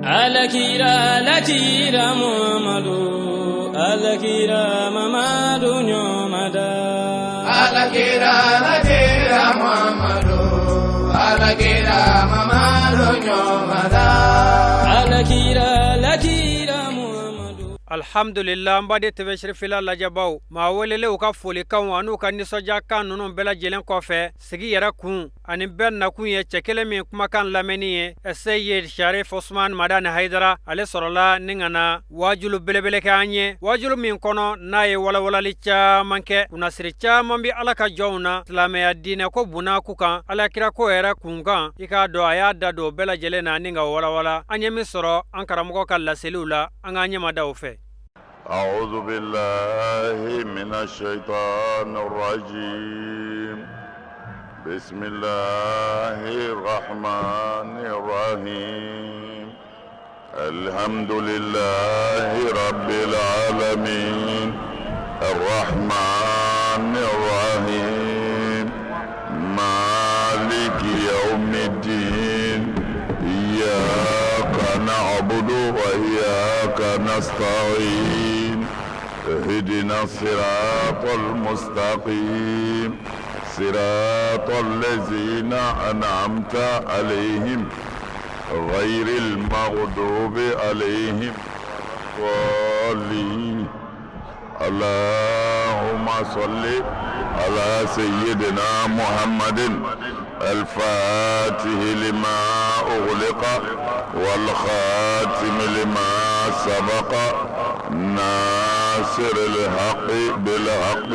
Alakira lakira Muhammadu alakira Mamadu nyomada alakira lakira Muhammadu alakira Mamadu nyomada alakira lakira Muhammadu. Alhamdulillah, n baden TV Cherifila lajɛbaw, maa welelew ka folikanw an'u ka nisɔndiyakan ninnu bɛɛ lajɛlen kɔfɛ, sigi yɛrɛ kun ani bɛɛ nakun ye cɛ kelen min kumakan lamɛnni ye, Seyid Sharif Osman Madani Haidara. Ale sɔrɔla ni ka na waajulu belebele kɛ an ye, waajulu min kɔnɔ n'a ye walawalali caman kɛ, kunnasiri caman bɛ Ala ka jɔnw na silamɛya diinɛ ko bunnaku kan, alakira ko yɛrɛ kun kan. I k'a dɔn a y'a da don bɛɛ lajɛlen na ni ka walawala. An ye min sɔrɔ an karamɔgɔ ka laseliw la, an k'an ɲɛma da o fɛ. أعوذ بالله من الشيطان الرجيم. بسم الله الرحمن الرحيم. الحمد لله رب العالمين الرحمن الرحيم مالك يوم الدين إياك نعبد وإياك نستعين اهدنا الصراط المستقيم صراط الذين أنعمت عليهم غير المغضوب عليهم الضالين. اللهم صل على سيدنا محمد الفاتح لما أغلق والخاتم لما سبق ناصر الحق بالحق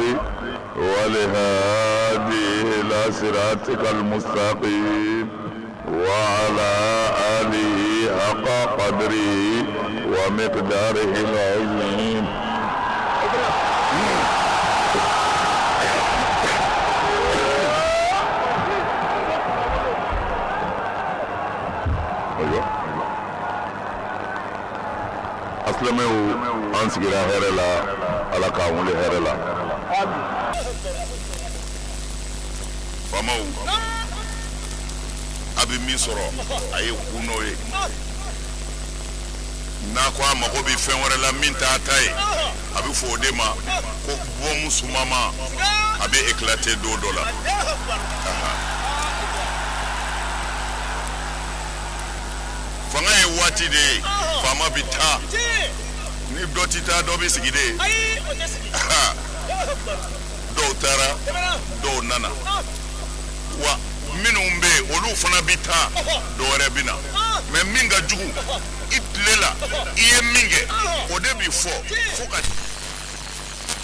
والهادي إلى صراطك المستقيم وعلى آله حق قدره ومقداره العظيم. Ayiwa, asilamɛw, an sigira hɛrɛ la, Ala k'an wuli hɛrɛ la. Faamaw, a bɛ min sɔrɔ, a ye kun n'o ye. N'a ko a mago bɛ fɛn wɛrɛ la min t'a ta ye, a bɛ fɔ o de ma ko bɔmu sumama. A bɛ éclater don dɔ la. Fanga ye waati de ye, faama bɛ taa, ni dɔ tɛ taa, dɔ bɛ sigi de. Dɔw taara, dɔw nana. Wa minnu bɛ yen, olu fana bɛ taa, dɔ wɛrɛ bɛ na. Mais min ka jugu, i tile la i ye min kɛ, o de bɛ fɔ fo ka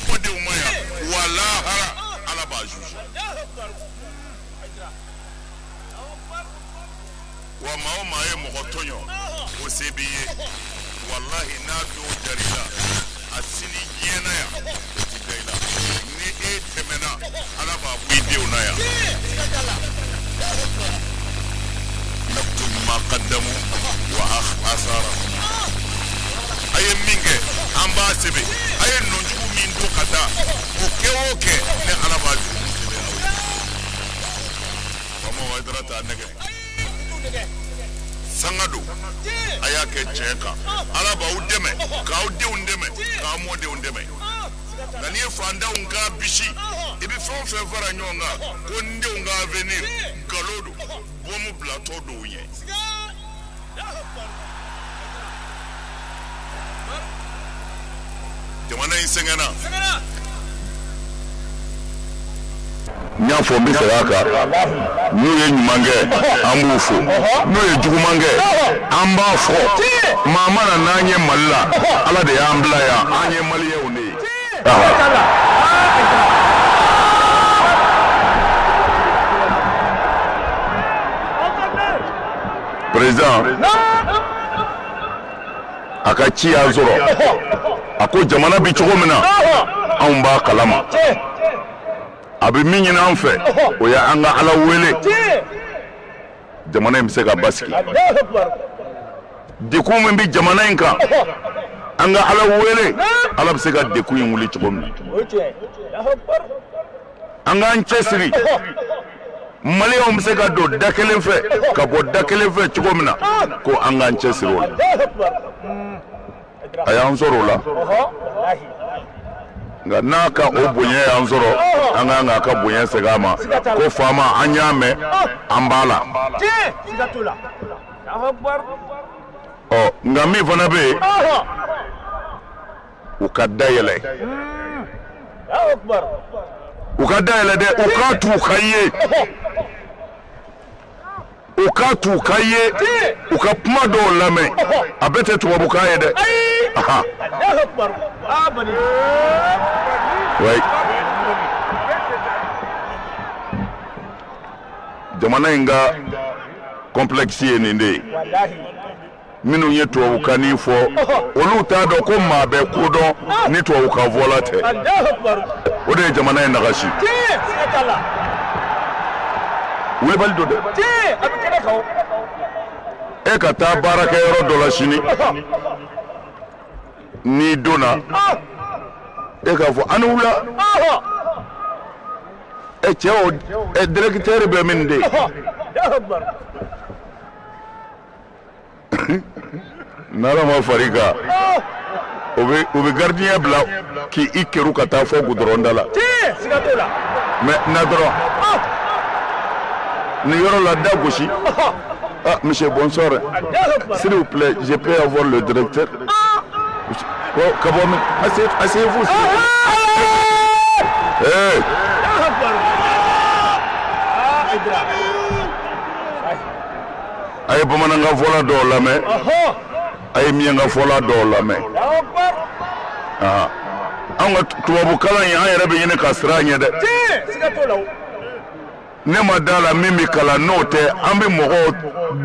fɔ denw ma yan. Wa lahara, Ala b'a juge. Wa maa o maa ye mɔgɔ tɔɲɔ, o se b'i ye, walahi, n'a dɔw jar'i la, a sini diɲɛ na yan, o ti da i la. Ni e tɛmɛna, Ala b'a bɔ i denw na yan. Naktubu ma qaddamu wa atharahum. A ye min kɛ, an b'a sɛbɛn. A ye nɔjugu min don ka taa, o kɛ o kɛ, ne Ala b'a jurumu sɛbɛn aw ye. Faamaw, Hayidara t'a nɛgɛ sanga don. A y'a kɛ tiɲɛ kan, Ala b'aw dɛmɛ, k'aw denw dɛmɛ, k'aw mɔdenw dɛmɛ. Nka n'i ye fantanw k'a bisi, i bɛ fɛn o fɛn fara ɲɔgɔn kan ko n denw ka avenir, nkalon don, bɔmu bilatɔ dɔw ɲɛ. Jamana in sɛgɛnna. N y'a fɔ, n bɛ segin a kan, n'u ye ɲuman kɛ, an b'u fo, n'u ye juguman kɛ, an b'a fɔ. Maa ma na n'an ye Mali la, Ala de y'an bila yan, an ye maliyɛnw de ye. Président a ka ci y'an sɔrɔ, a ko jamana bi cogo min na, anw b'a kalama. A bɛ min ɲini an fɛ, o ye an ka Ala wele, jamana in bɛ se ka basigi. Dekun min bɛ jamana in kan, an ka Ala wele, Ala bɛ se ka dekun in wuli cogo min na. An k'an cɛsiri. Maliyɛnw bɛ se ka don da kelen fɛ ka bɔ da kelen fɛ cogo min na, ko an k'an cɛsiri o la. A y'an sɔrɔ o la, nka n'a ka o bonya y'an sɔrɔ, an kan k'a ka bonya segin a ma, ko faama an y'a mɛn, an b'a la. Ɔ nka min fana bɛ yen, u ka dayɛlɛ, u ka dayɛlɛ dɛ, u k'a t'u ka ye, u k'a t'u ka ye, u ka kuma dɔw lamɛn, a bɛɛ tɛ tubabukan ye dɛ. Oui. Jamana in ka complexe ye nin de ye. Minnu ye tubabukanni fɔ, olu t'a dɔn ko maa bɛ ko dɔn ni tubabukan fɔla tɛ. O de ye jamana in nagasi. Wulibali don dɛ. E ka taa baarakɛyɔrɔ dɔ la sini, n'i donna, e k'a fɔ a ni wula. E cɛ o, e directeur bɛ min de? N'Ala ma far'i kan, u bɛ gardien bila k'i keru ka taa fɔ goudron da la. Mais na dɔrɔn nin yɔrɔ la, da gosi. Ah, monsieur, bonsoir. S'il vous plaît, je peux avoir le directeur? Oh, ka bɔ min? Asseyez-vous. Hey! A ye bamanankan fɔla dɔw lamɛn, a ye miyanka fɔla dɔw lamɛn. An ka tubabukalan in, an yɛrɛ bɛ ɲini ka siran a ɲɛ dɛ. Ne ma da la min bɛ kalan n'o tɛ, an bɛ mɔgɔw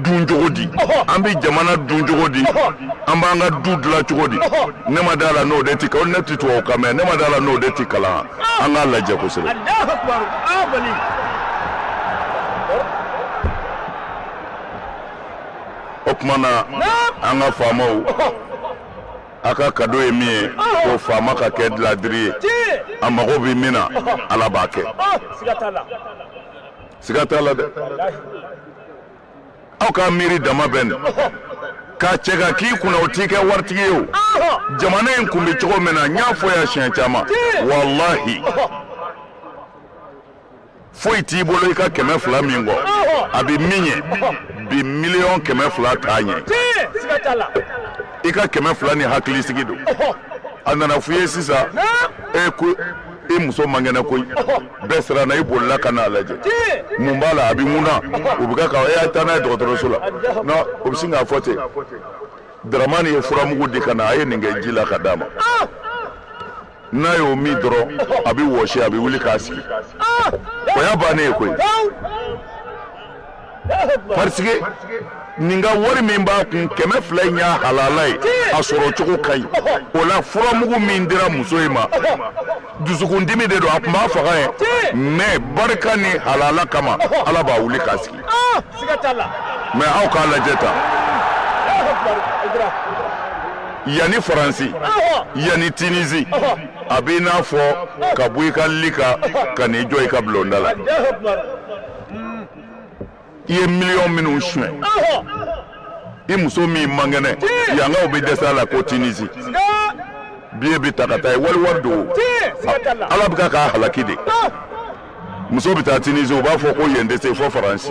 dun cogo di, an bɛ jamana dun cogo di, an b'an ka du dilan cogo di. Ne ma da la n'o de ti, ne ti tubabukan mɛn, ne ma da la n'o de ti kalan. An k'a lajɛ kosɛbɛ. O tuma na, an ka faamaw, a ka kado ye min ye, ko faama ka kɛ ladiri ye, a mago bɛ min na, Ala b'a kɛ. Siga t'a la dɛ. Aw ka miiri dama bɛ nin k'a cɛ ka k'i kunna, o t'i kɛ waritigi ye o. Jamana in kun bɛ cogo min na, n y'a fɔ yan siɲɛ caman, walahi foyi t'i bolo i ka 200 min kɔ, a bɛ min ɲɛ bi, 200,000,000 t'a ɲɛ. I ka 200 ni hakilisigi don. A nana f'i ye sisan, e ko i muso man kɛnɛ koyi, bɛɛ siranna, i bolila ka n'a lajɛ, mun b'a la, a bɛ mun na, u bɛ ka e y'a taa n'a ye dɔgɔtɔrɔso la. Non, o bɛ sin k'a fɔ ten, Daramani ye furamugu di ka na, a ye nin kɛ ji la ka d'a ma. N'a y'o min dɔrɔn, a bɛ wɔsi, a bɛ wuli k'a sigi. O y'a bannen ye koyi. Parce que nin ka wari min b'a kun, 200 in y'a halala ye, a sɔrɔ cogo ka ɲi. O la furamugu min dira muso in ma, dusukundimi de don, a tun b'a faga ye, mais barika ni halala kama, Ala b'a wuli k'a sigi. Mais aw k'a lajɛ tan, yanni Faransi, yanni Tunisie, a b'i n'a fɔ ka bɔ i ka li kan ka n'i jɔ i ka bulonda la. I ye miliyɔn minnu suɲɛ, i muso min man kɛnɛ, yankaw bɛ dɛsɛ a la ko Tunisie, biye bɛ ta ka taa ye, wali wari don, Ala bɛ ka k'a halaki de. Muso bɛ taa Tunisie, u b'a fɔ ko yen tɛ se fo Faransi.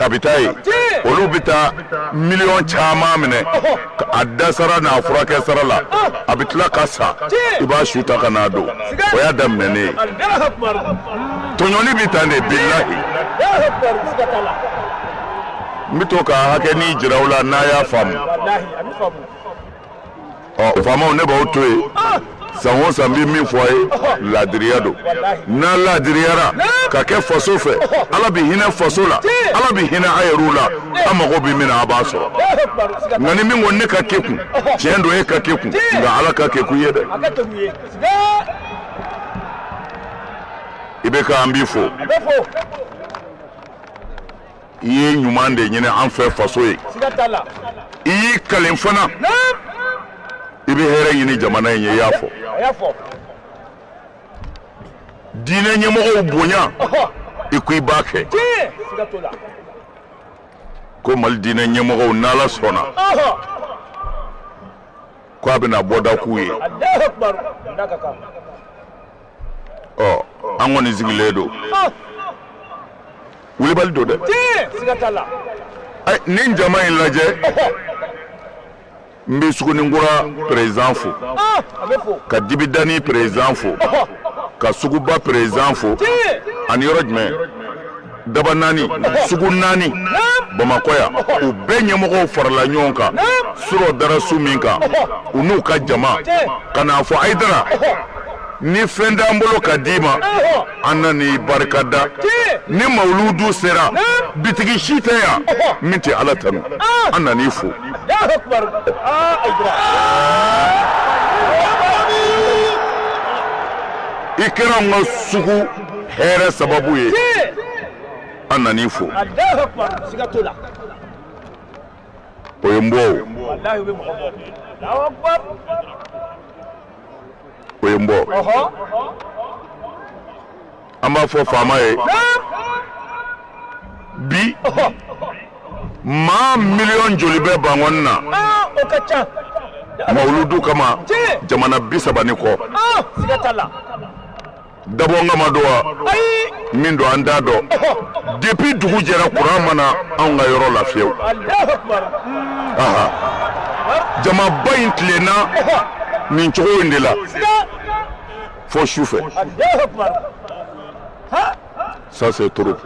A bɛ taa yen, olu bɛ taa miliyɔn caman minɛ a da sara n'a furakɛ sara la, a bɛ tila ka sa, i b'a su ta ka n'a don. O y'a daminɛnen ye. Tɔɲɔni bɛ tan de, bilahi. N bɛ to ka hakɛnin jira aw la n'a y'a faamu. Ɔ faamaw, ne b'aw to yen. San o san bɛ min fɔ a ye, laadiriya don. N'a laadiriyara ka kɛ faso fɛ, Ala bɛ hinɛ faso la, Ala bɛ hinɛ a yɛrɛw la, a mago bɛ min na, a b'a sɔrɔ. Nka ni min ko ne ka kɛ kun, tiɲɛ don e ka kɛ kun, nka Ala ka kɛ kun ye dɛ. I bɛ ka an b'i fo. I ye ɲuman de ɲini an fɛ faso ye. I y'i kalen fana, i bɛ hɛrɛ ɲini jamana in ye, i y'a fɔ. Diinɛ ɲɛmɔgɔw bonya I ko i b'a kɛ. Ko Mali diinɛ ɲɛmɔgɔw n'Ala sɔnna ko a bɛna bɔda k'u ye. Ɔ an kɔni sigilen don. Wulibali don dɛ. Nin jama in lajɛ, n bɛ Suguninkura président fo, ka Dibidani président fo, ka Suguba président fo, ani yɔrɔ jumɛn, daba naani, sugu naani Bamakɔ yan, u bɛɛ ɲɛmɔgɔw farala ɲɔgɔn kan surɔ dara su min kan, u n'u ka jama ka n'a fɔ Hayidara, ni fɛn t'an bolo ka d'i ma, an na n'i barika da. Ni mawuludu sera, bitigi si tɛ yan min tɛ Ala tanu, an nan'i fo. I kɛra an ka sugu hɛrɛ sababu ye, an nan'i fo. O ye n bɔ o. O ye n bɔ. An b'a fɔ faama ye bi, maa miliyɔn joli bɛ Bankɔni na mawuludu kama, jamana 30 ni kɔ. Dabɔ kama don wa min don an t'a dɔn. Depuis dugu jɛra, kuran ma na anw ka yɔrɔ la fiyewu. Jamaba in tilenna nin cogo in de la fo su fɛ. Ça c'est trop.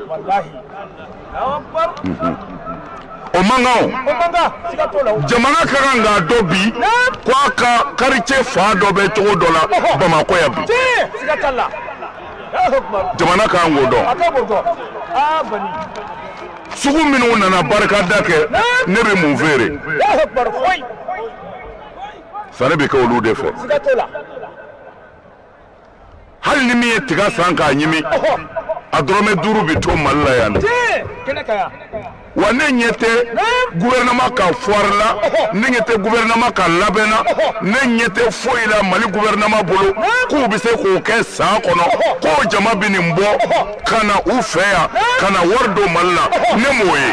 O man kan o. Jamana ka kan k'a dɔn bi ko a ka quartier fan dɔ bɛ cogo dɔ la Bamakɔ yan bi. Jamana ka kan k'o dɔn. Sugu minnu nana barikada kɛ, ne bɛ mun feere? Sanni bɛ kɛ olu de fɛ. Hali ni min ye tiga san k'a ɲimi, a dɔrɔmɛ 5 bɛ to Mali la yan dɛ. Wa ne ɲɛ tɛ gouvernement ka foire la, ne ɲɛ tɛ gouvernement ka labɛn na, ne ɲɛ tɛ foyi la Mali gouvernement bolo k'u bɛ se k'o kɛ san kɔnɔ, k'o jama bɛ nin bɔ ka na u fɛ yan ka na wari don Mali la, ne m'o ye.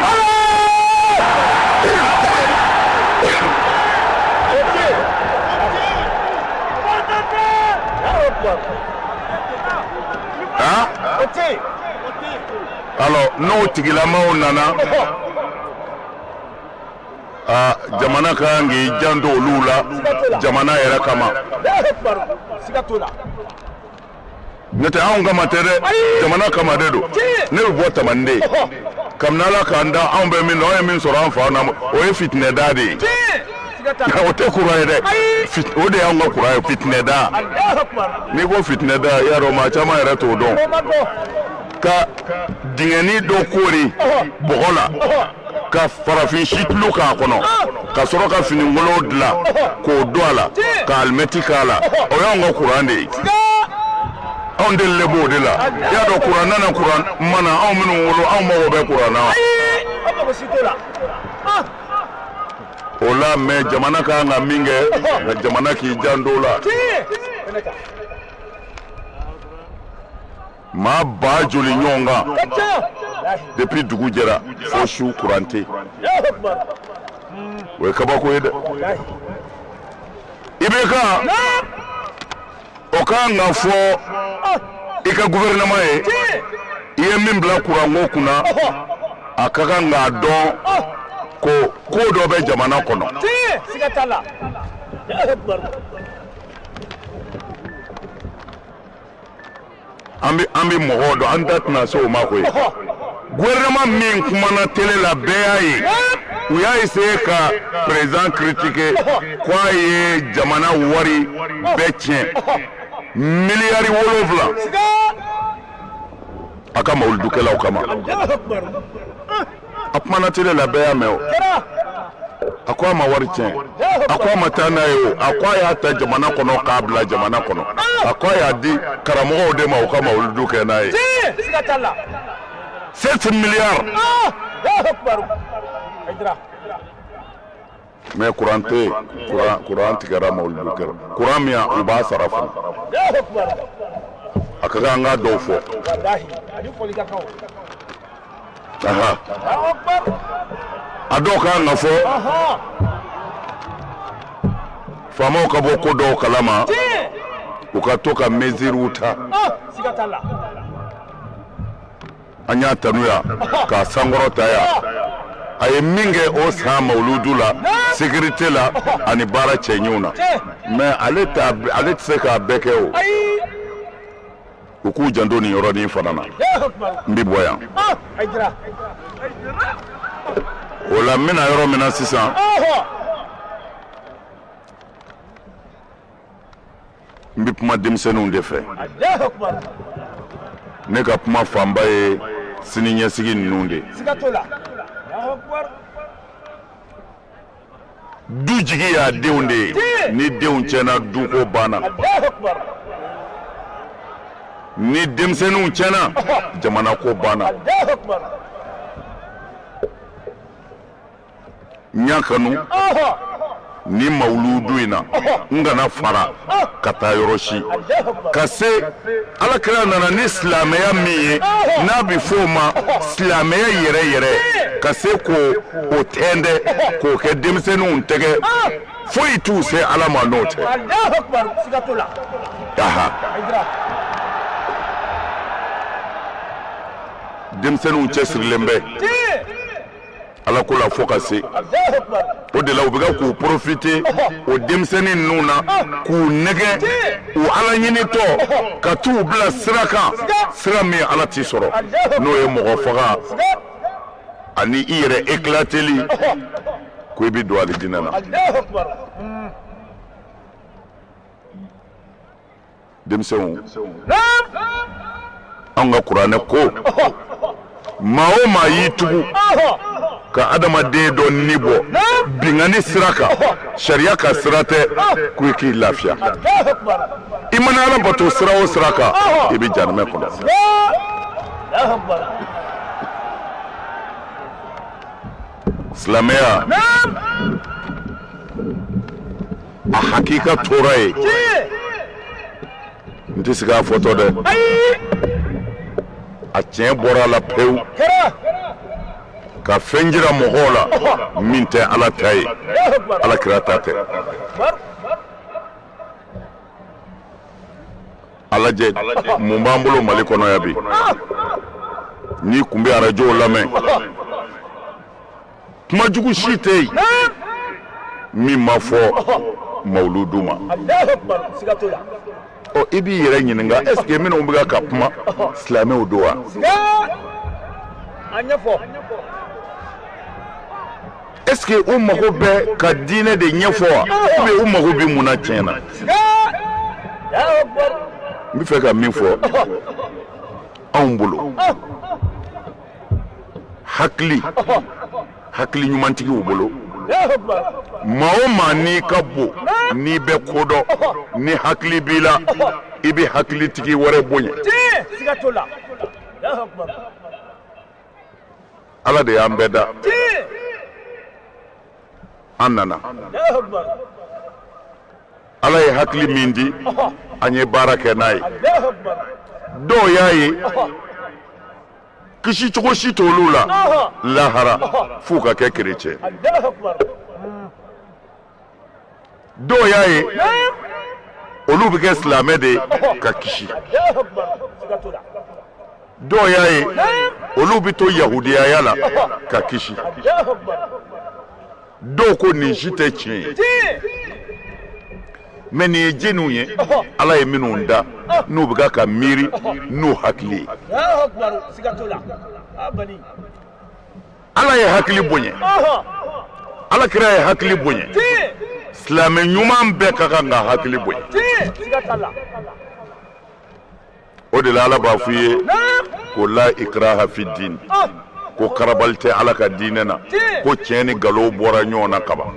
Alors n'o tigilamaw nana, jamana ka kan k'i janto olu la jamana yɛrɛ kama. N'o tɛ anw kama tɛ dɛ, jamana kama de don. Ne bɛ bɔ Tamande, kabini Ala k'an da anw bɛ min dɔn, anw ye min sɔrɔ an fa na, o ye fitinɛda de ye. O tɛ kuran ye dɛ, o de y'anw ka kuran ye, fitinɛda. N'i ko fitinɛda, i y'a dɔn maa caman yɛrɛ t'o dɔn. Ka dingɛni dɔ koori bɔgɔ la, ka farafin situlu k'a kɔnɔ, ka sɔrɔ ka finikolon dilan k'o don a la, ka alimɛti k'a la, o y'anw ka kuran de ye. Anw delilen b'o de la. I y'a dɔn kuran nana, kuran mana, anw minnu wolo, anw mago bɛ kuran na. O la mɛ jamana ka kan ka min kɛ, nka jamana k'i janto o la. Maa ba joli ɲɔgɔn kan depuis dugu jɛra fo su kuran tɛ yen. O ye kabako ye dɛ. IBK o ka kan ka fɔ i ka gouvernement ye, i ye min bila kuranko kunna, a ka kan k'a dɔn ko ko dɔ bɛ jamana kɔnɔ. An bɛ mɔgɔw dɔn, an da tɛna se o ma koyi. Gouvernement min kumana télé la, bɛɛ y'a ye, u y'a essayé ka président critiquer ko a ye jamana wari bɛɛ tiɲɛ, miliyari 7 a ka mawuludukɛlaw kama. A kumana télé la, bɛɛ y'a mɛn o. A ko a ma wari tiɲɛ, a ko a ma taa n'a ye o, a ko a y'a ta jamana kɔnɔ k'a bila jamana kɔnɔ, a ko a y'a di karamɔgɔw de ma u ka mawuludu kɛ n'a ye. 7 milliards. Mais kuran tɛ yen, kuran tigɛra mawuludu kɛra, kuran min u b'a sara fana. A ka kan an k'a dɔw fɔ. A dɔw ka kan ka fɔ. Faamaw ka bɔ ko dɔw kalama. U ka to ka mesures ta. An y'a tanu yan k'a sankɔrɔta yan. A ye min kɛ o san mawuludu la, sécurité la ani baara cɛɲiw na. Mais ale tɛ se k'a bɛɛ kɛ o. U k'u janto nin yɔrɔnin fana na. N bɛ bɔ yan. O la n bɛna yɔrɔ min na sisan. N bɛ kuma denmisɛnninw de fɛ. Ne ka kuma fanba ye sini ɲɛsigi ninnu de ye. Du jigi y'a denw de ye. Ni denw tiɲɛna, duko banna. Ni denmisɛnninw tiɲɛna, jamana ko banna. N y'a kanu ni mawuludu in na, n kana fara ka taa yɔrɔ si. Ka se Ala kira nana ni silamɛya min ye, n'a bɛ fɔ o ma silamɛya yɛrɛ yɛrɛ, ka se k'o o tɛntɛn k'o kɛ denmisɛnninw tɛgɛ, foyi t'u se Ala ma n'o tɛ. Denmisɛnninw cɛsirilen bɛ Ala ko la fo ka se. O de la u bɛ ka k'u profiter o denmisɛnnin ninnu na k'u nɛgɛ u Ala ɲinitɔ ka t'u bila sira kan, sira min Ala t'i sɔrɔ, n'o ye mɔgɔ faga ani i yɛrɛ éclateli ko i bɛ don alijinɛ na. Denmisɛnw, anw ka kuranɛ ko maa o maa y'i tugu ka adamaden dɔ ni bɔ binkanni sira kan, sariya ka sira tɛ, ko i k'i lafiya. I mana Ala bato sira o sira kan, i bɛ jahanamɛ kɔnɔ. Silamɛya a hakika tora yen. N tɛ sigi a fɔtɔ dɛ. A tiɲɛ bɔra a la pewu. Ka fɛn jira mɔgɔw la min tɛ Ala ta ye, Ala kira ta tɛ. A lajɛ mun b'an bolo Mali kɔnɔ yan bi. N'i kun bɛ arajow lamɛn, kuma jugu si tɛ yen min ma fɔ mawuludu ma. Ɔ, i b'i yɛrɛ ɲininka, est ce que minnu bɛ ka kuma silamɛw don wa? Est ce que u mago bɛ ka diinɛ de ɲɛfɔ wa? Ou bien u mago bɛ mun na tiɲɛ na? N bɛ fɛ ka min fɔ, anw bolo hakili ɲumantigiw bolo, maa o maa n'i ka bon, n'i bɛ ko dɔn, ni hakili b'i la, i bɛ hakilitigi wɛrɛ bonya. Ala de y'an bɛɛ da. An nana. Ala ye hakili min di, an ye baara kɛ n'a ye. Dɔw y'a ye kisi cogo si t'olu la lahara f'u ka kɛ kerecɛn. Dɔw y'a ye olu bɛ kɛ silamɛ de ye ka kisi. Dɔw y'a ye olu bɛ to yahudiyaya la ka kisi. Dɔw ko nin si tɛ tiɲɛ ye. Mais nin ye jɛniw ye, Ala ye minnu da n'u bɛ ka miiri n'u hakili ye. Ala ye hakili bonya, Ala kira ye hakili bonya, silamɛ ɲuman bɛɛ ka kan ka hakili bonya. O de la Ala b'a f'i ye ko la ikraha fi din, ko karabali tɛ Ala ka diinɛ na, ko tiɲɛ ni nkalon bɔra ɲɔgɔn na kaban.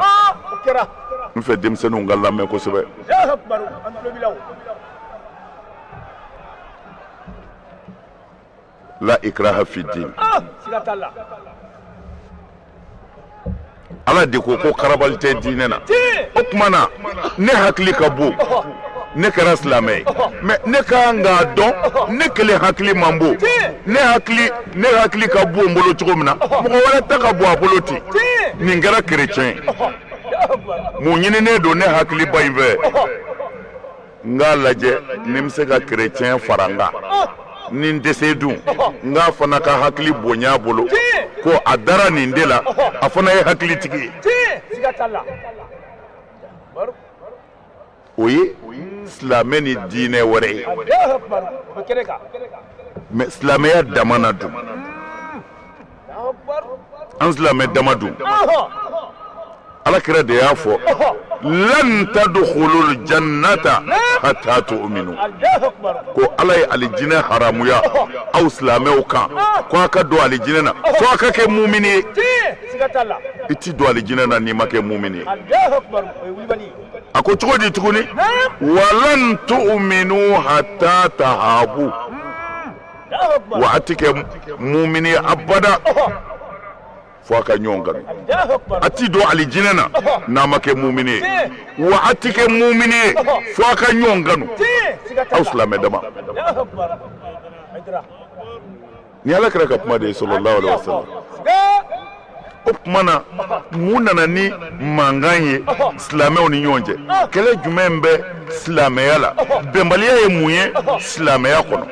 N fɛ denmisɛnninw ka lamɛn kosɛbɛ. La ikraha fi din. Ala de ko ko karabali tɛ diinɛ na. O tuma na ne hakili ka bon. Ne kɛra silamɛ ye, mais ne ka kan k'a dɔn ne kelen hakili man bon, ne hakili ka bon n bolo cogo min na, mɔgɔ wɛrɛ ta ka bon a bolo ten. Nin kɛra kerecɛn ye. Mun ɲininen don ne hakiliba in fɛ? N k'a lajɛ ni n bɛ se ka kerecɛn fara n kan. Ni n tɛ se dun, n k'a fana ka hakili bonya a bolo, ko a dara nin de la, a fana ye hakilitigi ye. O ye silamɛ ni diinɛ wɛrɛ ye. Mais silamɛya dama na dun, an silamɛ dama dun, Ala kira de y'a fɔ lan tadkhulul jannata hatta tu'minu, ko Ala ye alijinɛ haramuya aw silamɛw kan, ko a ka don alijinɛ na fo a ka kɛ mumini ye. I ti don alijinɛ na n'i ma kɛ mumini ye. A ko cogo di tuguni? Walan tu'minu hatta tahabu, wa a ti kɛ mumini ye abada fo a ka ɲɔgɔn kanu. A ti don alijinɛ na n'a ma kɛ mumini ye, wa a ti kɛ mumini ye fo a ka ɲɔgɔn kanu, aw silamɛ dama. Ni Ala kɛra ka kuma de ye sallallahu alaihi wasallam. O tuma na mun nana ni mankan ye silamɛw ni ɲɔgɔn cɛ? Kɛlɛ jumɛn bɛ silamɛya la? Bɛnbaliya ye mun ye silamɛya kɔnɔ?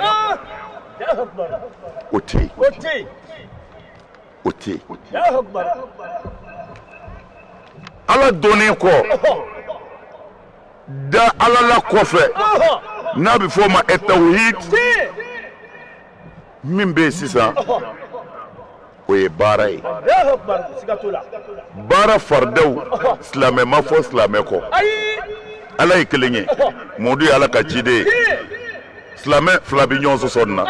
O tɛ yen. O tɛ yen. Ala dɔnnen kɔ da Ala la kɔfɛ, n'a bɛ fɔ o ma tawhid, min bɛ yen sisan o ye baara ye. Baara faridaw silamɛ ma fɔ silamɛ kɔ. Ala ye kelen ye, Mamadu ye Ala ka ciden ye. Silamɛ fila bɛ ɲɔgɔn sɔsɔ nin na.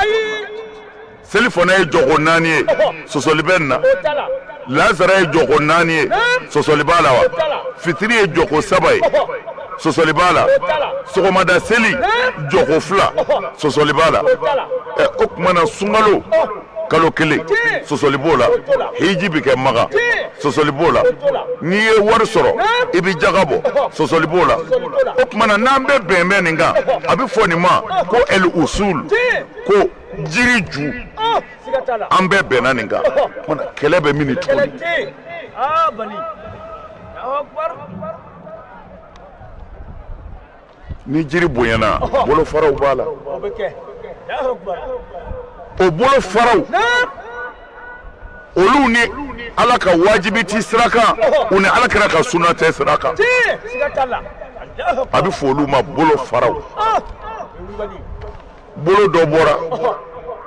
Seli fana ye jɔko naani ye, sɔsɔli bɛ nin na. Lazara ye jɔko naani ye, sɔsɔli b'a la wa? Fitiri ye jɔko saba ye, sɔsɔli b'a la. Sɔgɔmada seli jɔko fila, sɔsɔli b'a la. O tuma na sunkalo kalo kelen, sɔsɔli b'o la. Hiji bɛ kɛ Makan, sɔsɔli b'o la. N'i ye wari sɔrɔ i bɛ jaga bɔ, sɔsɔli b'o la. O tuma na n'an bɛ bɛn bɛ nin kan, a bɛ fɔ nin ma ko el usul, ko jiri ju. An bɛɛ bɛnna nin kan. Kɛlɛ bɛ min ni tuguni? Ni jiri bonyana, bolofaraw b'a la. O bolofaraw olu ni Ala ka wajibi ti sira kan, u ni Ala kɛra ka sunna tɛ sira kan. A bɛ fɔ olu ma bolofaraw. Bolo dɔ bɔra,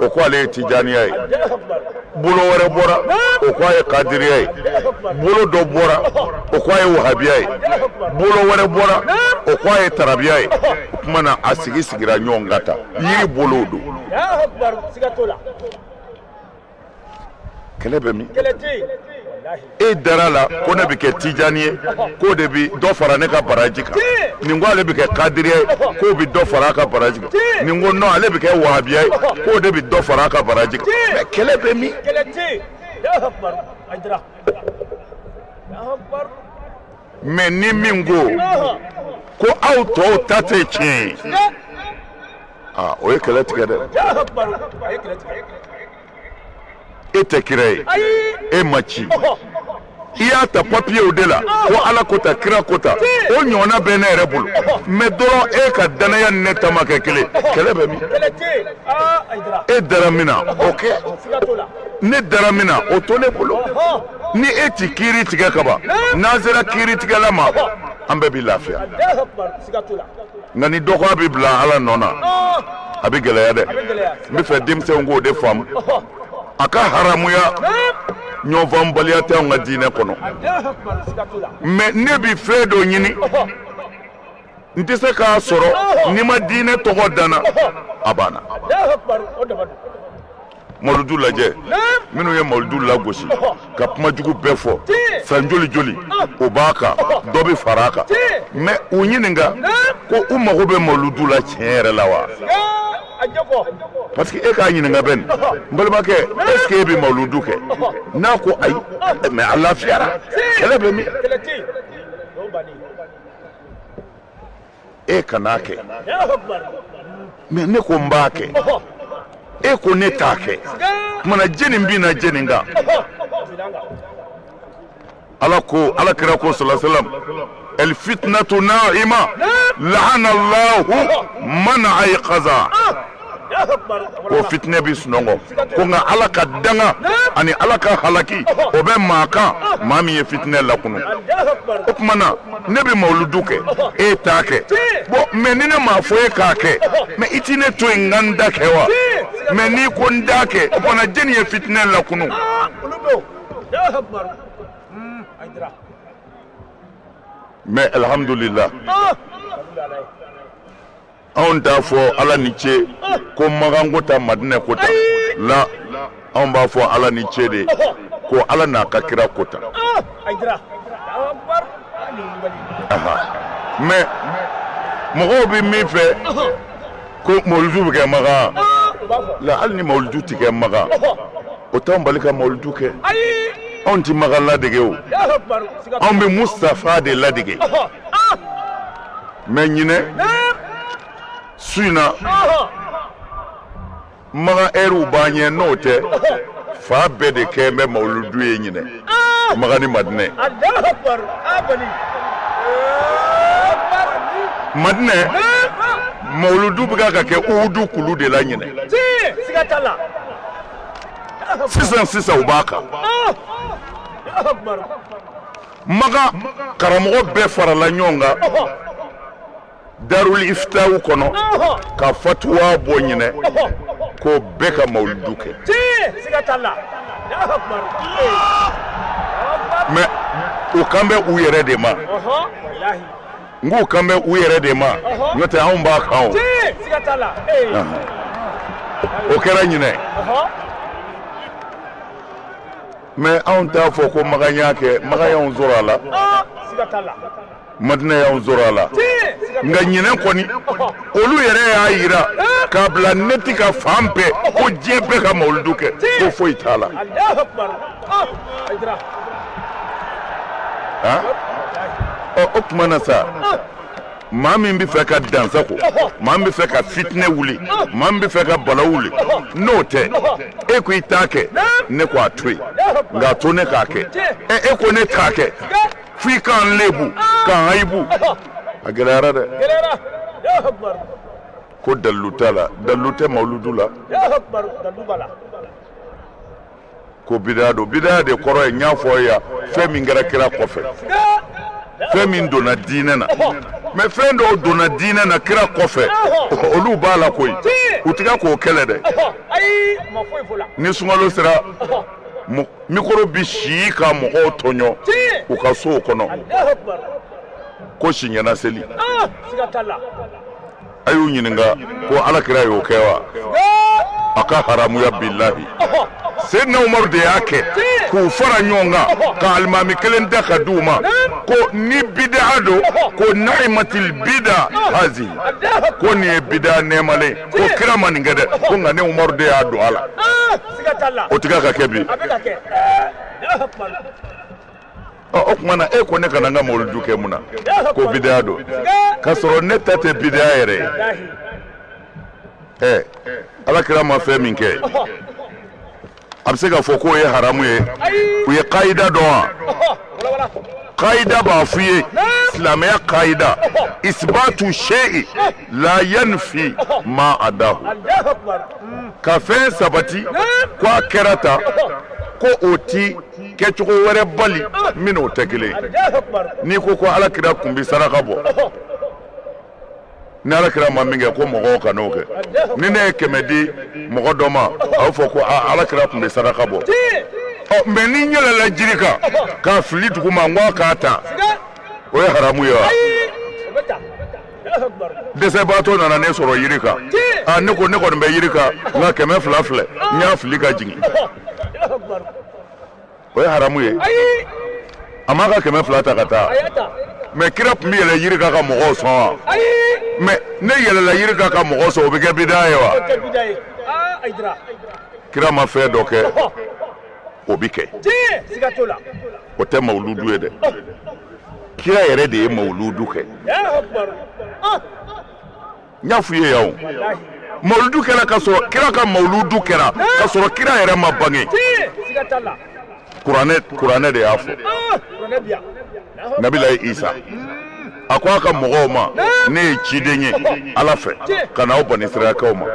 o ko ale ye tijaniya ye. Bolo wɛrɛ bɔra, o ko a ye kadiriya ye. Bolo dɔ bɔra, o ko a ye wahabiya ye. Bolo wɛrɛ bɔra, o ko a ye tarabiya ye. O tuma na a sigi sigira ɲɔgɔn kan tan, yiri bolow don. Kɛlɛ bɛ min? E dara la ko ne bɛ kɛ tijani ye, k'o de bɛ dɔ fara ne ka baraji kan. Nin ko ale bɛ kɛ kadiriya ye, k'o bɛ dɔ fara a ka baraji kan. Nin ko non, ale bɛ kɛ wahabiya ye, k'o de bɛ dɔ fara a ka baraji kan. Mais kɛlɛ bɛ min? Mais ni min ko ko aw tɔw ta tɛ tiɲɛ ye, aa o ye kɛlɛ tigɛ dɛ. E tɛ kira ye, e ma ci, i y'a ta papiyew de la ko Ala ko ta, kira ko ta, o ɲɔgɔnna bɛ ne yɛrɛ bolo. Mais dɔrɔn e ka danaya ni ne ta ma kɛ kelen, kɛlɛ bɛ min? E dara min na o kɛ, ne dara min na o to ne bolo. Ni e ti kiiri tigɛ kaban, n'an sera kiiri tigɛla ma, an bɛɛ bi lafiya. Nka ni dɔ ko a bɛ bila Ala nɔ na, a bɛ gɛlɛya dɛ. N bɛ fɛ denmisɛnw k'o de faamu. A ka haramuya ɲɔgɔnfaamubaliya tɛ anw ka diinɛ kɔnɔ. Mais ne bi fɛn dɔ ɲini, n tɛ se k'a sɔrɔ n'i ma diinɛ tɔgɔ danna, a banna. Mawuludu lajɛ, minnu ye mawuludu lagosi ka kuma jugu bɛɛ fɔ san joli joli, o b'a kan, dɔ bɛ fara a kan. Mais u ɲininka ko u mago bɛ mawuludu la tiɲɛ yɛrɛ la wa? Parce que e k'a ɲininka bɛ nin, n balimakɛ, est ce que e bɛ mawuludu kɛ? N'a ko ayi, mais a lafiyara, kɛlɛ bɛ min? E kan'a kɛ. Mais ne ko n b'a kɛ, e ko ne t'a kɛ. Kumana jɛni bin na jɛni kan. Ala ko, Ala kira ko sallallahu alaihi wasallam: el fitnatu naima la'ana Allahu man ayqaza. Ko fitinɛ bi sunɔgɔ, ko nka Ala ka danga ani Ala ka halaki, o bɛ maa kan, maa min ye fitinɛ lakunu. O tuma na ne bɛ mawuludu kɛ, e t'a kɛ. Bon, mais ni ne m'a fɔ e k'a kɛ, mais i ti ne to yen n ka n da kɛ wa? Mais n'i ko n da kɛ, o tuma na jɛni ye fitinɛ lakunu? Mais alhamdulillah, anw t'a fɔ Ala ni ce ko Makan ko ta, Madinɛ ko ta la. Anw b'a fɔ Ala ni ce de ko Ala n'a ka kira ko ta. Mais mɔgɔw bɛ min fɛ ko mawuludu bɛ kɛ Makan la, hali ni mawuludu tɛ kɛ Makan, o t'anw bali ka mawuludu kɛ. Anw tɛ Makan ladege o, anw bɛ Mustafa de ladege. Mais ɲinɛ su in na, Makan ɛriw b'an ɲɛ, n'o tɛ fa bɛɛ de kɛ bɛ mawuludu ye ɲinɛ, Makan ni Madinɛ. Madinɛ mawuludu bɛ ka kɛ Uhudu kulu de la ɲinɛ. Sisan sisan u b'a kan. Makan karamɔgɔ bɛɛ farala ɲɔgɔn kan Darul Iftaw kɔnɔ ka fatuwa bɔ ɲinɛ ko bɛɛ ka mawuludu kɛ. Mais u kan bɛ u yɛrɛ de ma. N k'u kan bɛ u yɛrɛ de ma, n'o tɛ anw b'a kan o. O kɛra ɲinɛ. Mais anw t'a fɔ ko Makan y'a kɛ, Makan y'anw sɔrɔ a la, Madinɛ y'anw sɔrɔ a la. Nka ɲinɛ kɔni, olu yɛrɛ y'a yira k'a bila neti ka fan bɛɛ ko diɲɛ bɛɛ ka mawuludu kɛ, ko foyi t'a la. Ɔ, o tuma na sa, maa min bɛ fɛ ka dansago, maa min bɛ fɛ ka fitinɛ wuli, maa min bɛ fɛ ka bala wuli, n'o tɛ e ko i t'a kɛ, ne ko a to yen, nka a to ne k'a kɛ. Ɛ, e ko ne t'a kɛ, f'i k'an lebu, k'an ayibu, a gɛlɛyara dɛ. Ko dalilu t'a la, dalilu tɛ mawuludu la. Ko bidaya don. Bidaya de kɔrɔ ye, n y'a fɔ yan, fɛn min kɛra kira kɔfɛ, fɛn min donna diinɛ na. Mais fɛn dɔw donna diinɛ na kira kɔfɛ, olu b'a la koyi, u tɛ k'o kɛlɛ dɛ. Ni sunkalo sera, mikoro bi si ka mɔgɔw tɔɲɔ u ka sow kɔnɔ ko siɲɛna seli. A y'u ɲininka ko Ala kira y'o kɛ wa? A ka haramuya bilahi. Seydina Umaru de y'a kɛ k'u fara ɲɔgɔn kan ka alimami kelen da ka di u ma ko ni bida don, ko naimatil bida hazi, ko nin ye bida nɛɛmalen, ko kira ma nin kɛ dɛ, ko nka ne Umaru de y'a don a la. O tɛ ka kɛ bi. Ɔ, o tuma na e ko ne kana n ka mawuludu kɛ mun na ko bidaya don, k'a sɔrɔ ne ta tɛ bidaya yɛrɛ ye? Ɛ, Ala kira ma fɛn min kɛ, a bɛ se k'a fɔ k'o ye haramu ye? U ye kayida dɔn wa? Kayida b'a f'i ye, silamɛya kayida: isbatu shay'i la yanfi ma adahu. Ka fɛn sabati ko a kɛra tan, ko o ti kɛcogo wɛrɛ bali min n'o tɛ kelen ye. N'i ko ko Ala kira kun bɛ saraka bɔ, ni Ala kira ma min kɛ, ko mɔgɔw kan'o kɛ. Ni ne ye 100 di mɔgɔ dɔ ma, a bɛ fɔ ko Ala kira kun bɛ saraka bɔ. Ɔ, mais ni n yɛlɛla jiri kan k'a fili dugu ma, n ko a k'a ta, o ye haramu ye wa? Dɛsɛbaatɔ nana ne sɔrɔ yiri kan, a ne ko ne kɔni bɛ yiri kan, nka 200 filɛ, n y'a fili ka jigin, o ye haramu ye? A m'a ka 200 ta ka taa. Mais kira tun bɛ yɛlɛ yiri kan ka mɔgɔw sɔn wa? Mais ne yɛlɛla yiri kan ka mɔgɔw sɔn, o bɛ kɛ bida ye wa? Kira ma fɛn dɔ kɛ, o bɛ kɛ, o tɛ mawuludu ye dɛ. Kira yɛrɛ de ye mawuludu kɛ. N y'a f'u ye yan o. Mawuludu kɛra ka sɔrɔ kira ka mawuludu kɛra ka sɔrɔ kira yɛrɛ ma bange. Kuranɛ de y'a fɔ. Nabila Isa a ko a ka mɔgɔw ma ne ye ciden ye Ala fɛ ka na aw bani Israɛlakaw ma.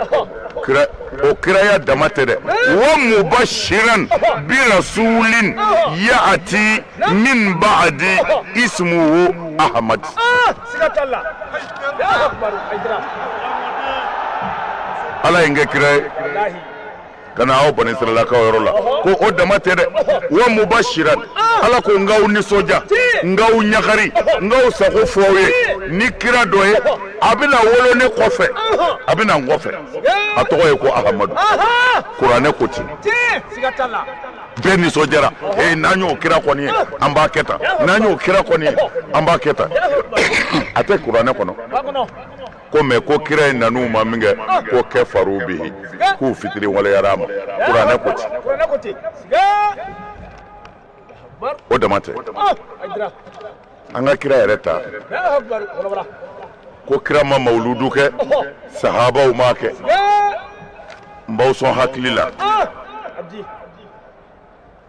O kiraya dama tɛ dɛ. Wa mubashiran bi rasulin yaati min ba'di ismuhu Ahmad. Ala ye n kɛ kira ye ka na aw bani Israɛlakaw yɔrɔ la ko o dama tɛ dɛ. Wa mubashiran Ala ko n k'aw nisɔndiya n k'aw ɲagari n k'aw sago fɔ aw ye ni kira dɔ ye a bɛna wolo ne kɔfɛ a bɛna n kɔfɛ a tɔgɔ ye ko Ahamadu. Kuranɛ ko ten. Bɛɛ nisɔndiyara ee n'an y'o kira kɔni ye an b'a kɛ tan n'an y'o kira kɔni ye an b'a kɛ tan. A tɛ kuranɛ kɔnɔ. Ko mɛ ko kira in nan'u ma min kɛ ko kɛ faru bihi k'u fitiri waleyara a ma. Kuranɛ ko ten. O dama tɛ. An ka kira yɛrɛ ta ko kira ma mawuludu kɛ sahabaw m'a kɛ. N b'aw sɔn hakili la.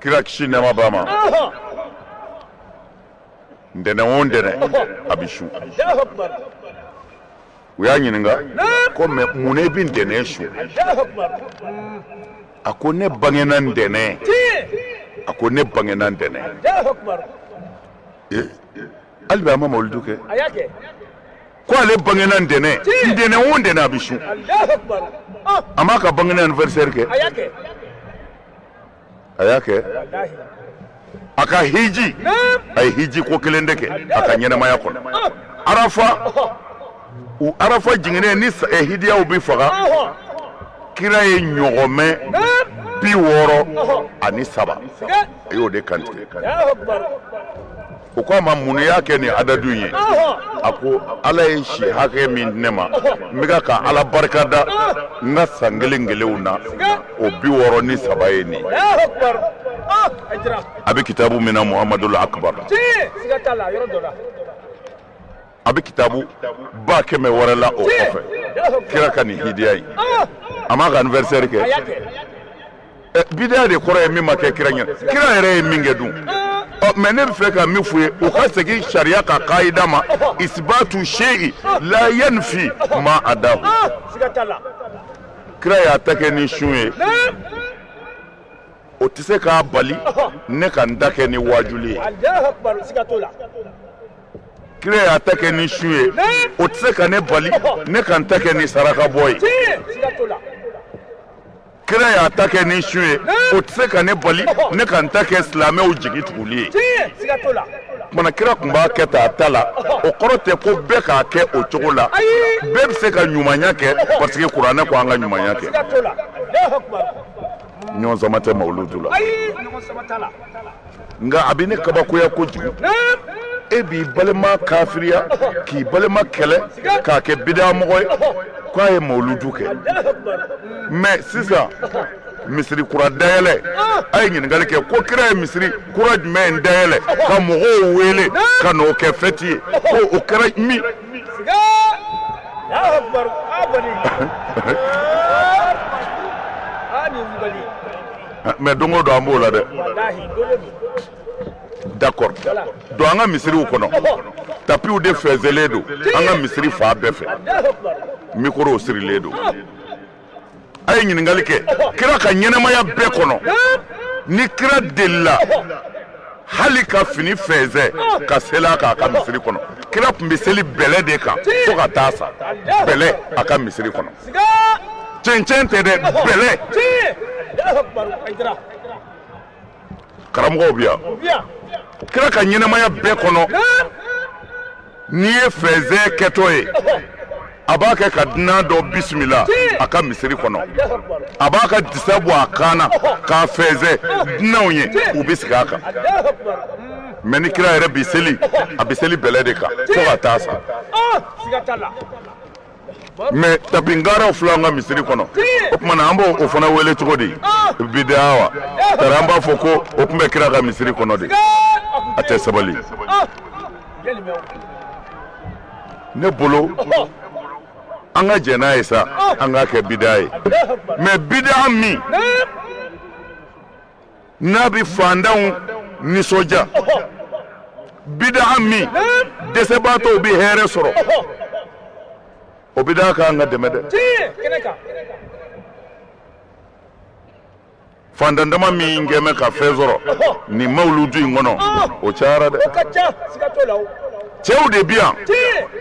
Kira kisi nɛɛma b'a ma. Ntɛnɛn o ntɛnɛn a bɛ sun. U y'a ɲininka ko mɛ mun ne bɛ ntɛnɛn sun? A ko ne bangena ntɛnɛn. A ko ne bangena ntɛnɛn. Hali bi a ma mawuludu kɛ. Ko ale bangena ntɛnɛn. Ntɛnɛn o ntɛnɛn a bɛ sun. A m'a ka bangena anniversaire kɛ. A y'a kɛ. A ka hiji a ye hiji ko kelen de kɛ a ka ɲɛnamaya kɔnɔ. Arafa u arafa jiginnen ni hidiyaw bɛ faga kira ye ɲɔgɔmɛ 63 a y'o de kantigɛ. O ko a ma mun y'a kɛ nin adadu in ye? A ko Ala ye si hakɛ min di ne ma n bɛ ka Ala barika da n ka san kelen kelenw na o 63 ye nin ye. A bɛ kitabu min na Muhamadul Akbar. A bɛ kitabu 100 wɛrɛ la o kɔfɛ. Kira ka nin hidiya in a m'a ka anniversaire kɛ. Bidiya de kɔrɔ ye min ma kɛ kira ɲɛna. Kira yɛrɛ ye min kɛ dun. Mɛ ne bɛ fɛ ka min f'u ye u ka segin sariya ka kayida ma. Isibatu seyi la yanfi ma adahu. Kira y'a ta kɛ ni sun ye. O tɛ se k'a bali ne ka n ta kɛ ni wajuli ye. Kira y'a ta kɛ ni sun ye. O tɛ se ka ne bali ne ka n ta kɛ ni saraka bɔ ye. Kira y'a ta kɛ ni sun ye. O tɛ se ka ne bali ne ka n ta kɛ silamɛw jigi tuguli ye. Kumana kira tun b'a kɛ tan a ta la. O kɔrɔ tɛ ko bɛɛ k'a kɛ o cogo la. Bɛɛ bɛ se ka ɲumanya kɛ parce que kuranɛ ko an ka ɲumanya kɛ. Ɲɔgɔn sama tɛ mawuludu la. Nka a bɛ ne kabakoya kojugu. E b'i balima kafiriya k'i balima kɛlɛ k'a kɛ bidamɔgɔ ye k'a ye mawuludu kɛ. Mɛ sisan misiri kura dayɛlɛ a ye ɲininkali kɛ ko kira ye misiri kura jumɛn dayɛlɛ ka mɔgɔw wele ka n'o kɛ fɛti ye ko o kɛra min. Mɛ don o don an b'o la dɛ. D'accord. Don an ka misiriw kɔnɔ tapiw de fɛnsɛlen don an ka misiri fan bɛɛ fɛ. Mikorow sirilen don. A ye ɲininkali kɛ kira ka ɲɛnamaya bɛɛ kɔnɔ ni kira delila hali ka fini fɛnsɛ ka seli a kan a ka misiri kɔnɔ. Kira tun bɛ seli bɛlɛ de kan fo ka taa sa. Bɛlɛ a ka misiri kɔnɔ. Cɛncɛn tɛ dɛ, bɛlɛ. Karamɔgɔw bɛ yan. Kira ka ɲɛnamaya bɛɛ kɔnɔ n'i ye fɛnsɛ kɛtɔ ye a b'a kɛ ka dunan dɔ bisimila a ka misiri kɔnɔ. A b'a ka disa bɔ a kan na k'a fɛnsɛ dunanw ye u bɛ sigi a kan. Mɛ ni kira yɛrɛ bɛ seli a bɛ seli bɛlɛ de kan fo ka taa sa. Mɛ tapingaraw filɛ an ka misiri kɔnɔ. O tuma na an b'o o fana wele cogo di? Bidiya wa? Tari an b'a fɔ ko o tun bɛ kira ka misiri kɔnɔ de. A tɛ sabali. Ne bolo An ka jɛn n'a ye sa, an k'a kɛ bida ye. Mais bida min n'a bɛ fantanw nisɔndiya, bida min dɛsɛbaatɔw bɛ hɛrɛ sɔrɔ, o bida k'an ka dɛmɛ dɛ. Fantan dama min kɛmɛ ka fɛn sɔrɔ nin mawuludu in kɔnɔ, o cayara dɛ. Cɛw de bi yan